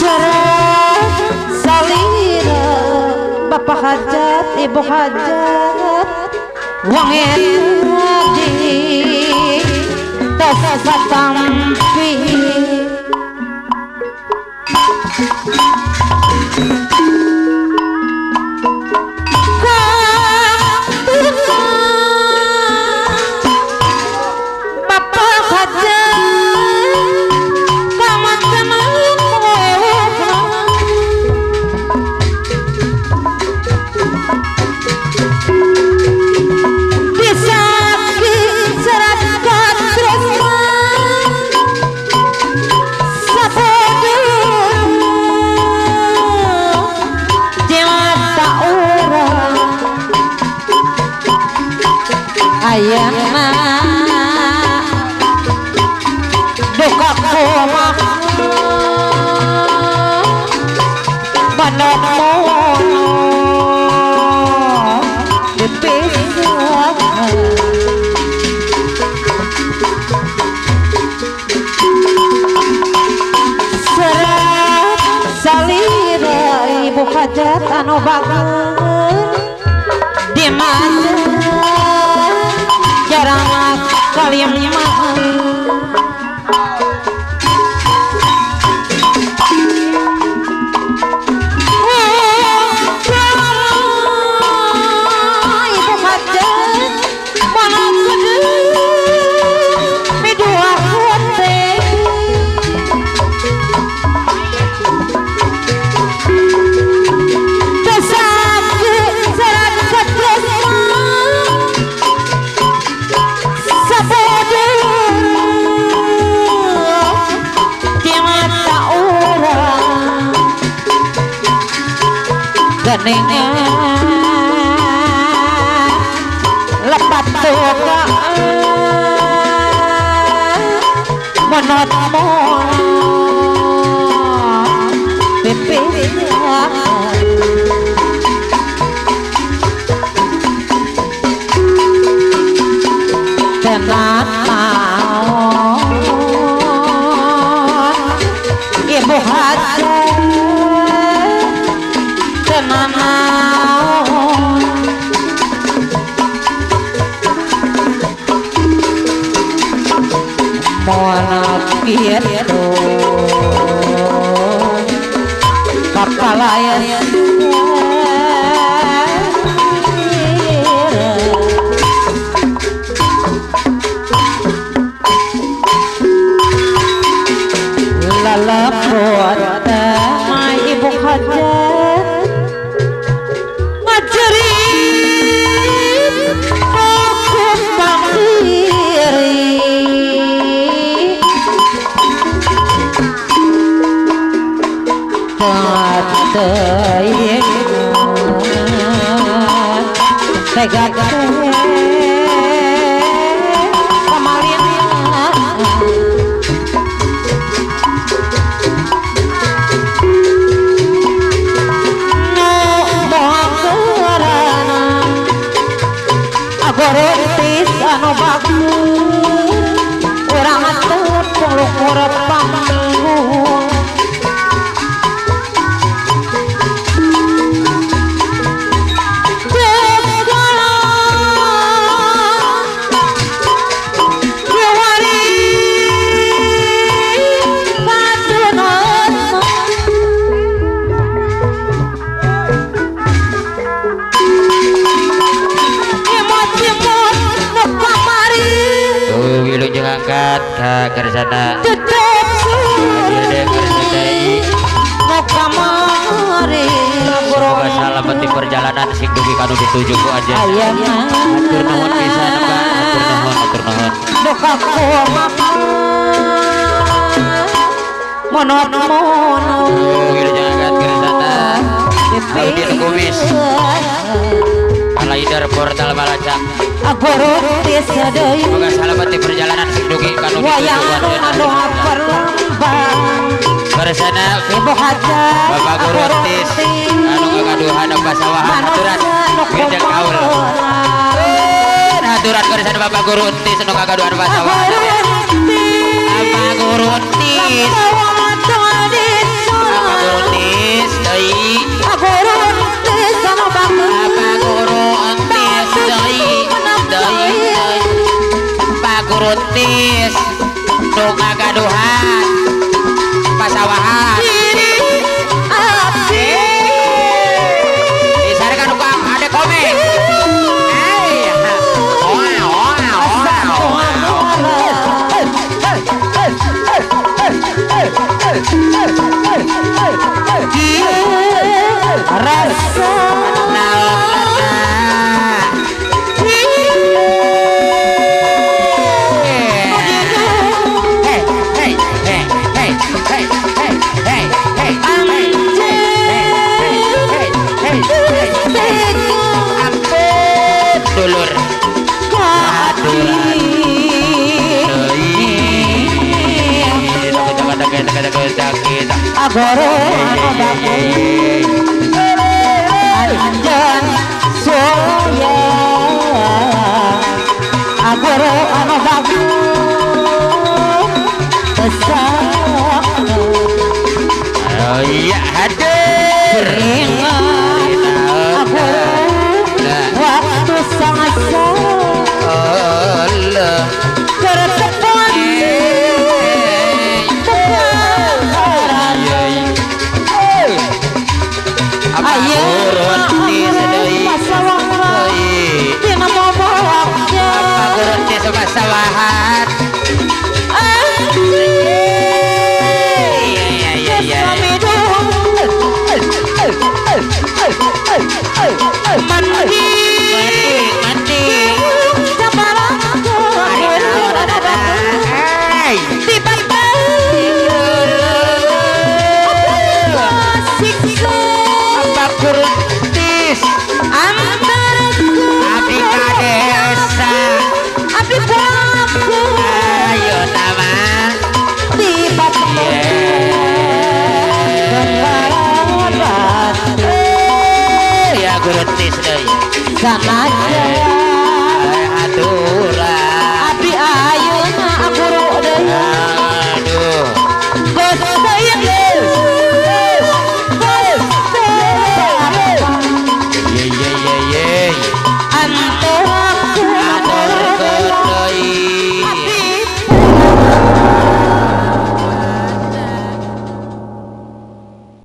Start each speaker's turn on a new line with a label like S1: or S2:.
S1: Serat salira bapak hajat ibu hajat wong di tas satampi ayana duka kumaha banatmono dipisah serat salira ibu hajat anu bager di mana jarang kalian ibu hajat mana midua kote tesaki serat katresna geningan lepat tuka monot mono pipisah tenang ibu hajat kitu kapalayan lalapot ibu hajat ngajerit fokus pamiri tega agorotis anu bagus urang tepung lukur panggung
S2: angkat ka kersana semoga selamat di perjalanan sing dugi kanu dituju ku aja. Hatur nuhun pisan Pak, hatur nuhun, hatur nuhun.
S1: Mono
S2: wilujeng angkat kersana Audin Kumis Alaidar Portal Balacak. Semoga selamat di perjalanan sing dugi kanu dituju ku Bersana Bapak Guru Tis anu ngagaduhan pasawahan aturan wilujeng kaul. Aturan bersana Bapak Guru Tis anu ngagaduhan pasawahan. Apa guru tis? Apa guru tis deui? Apa guru tis deui? Deui. Pak guru tis nu ngagaduhan pasawahan. Disarekan ku ada komen.
S1: Rasa
S2: dulur
S1: agoro anjan soya agoro anu bagus besar.
S2: Oh iya hadir
S1: waktu sangat
S2: Allah
S1: kertepan.
S2: Ayo pasawahan.
S1: Mandi
S2: mandi apa kurtis abdi ka desa ayo nama ya guru tis deui
S1: sanajan.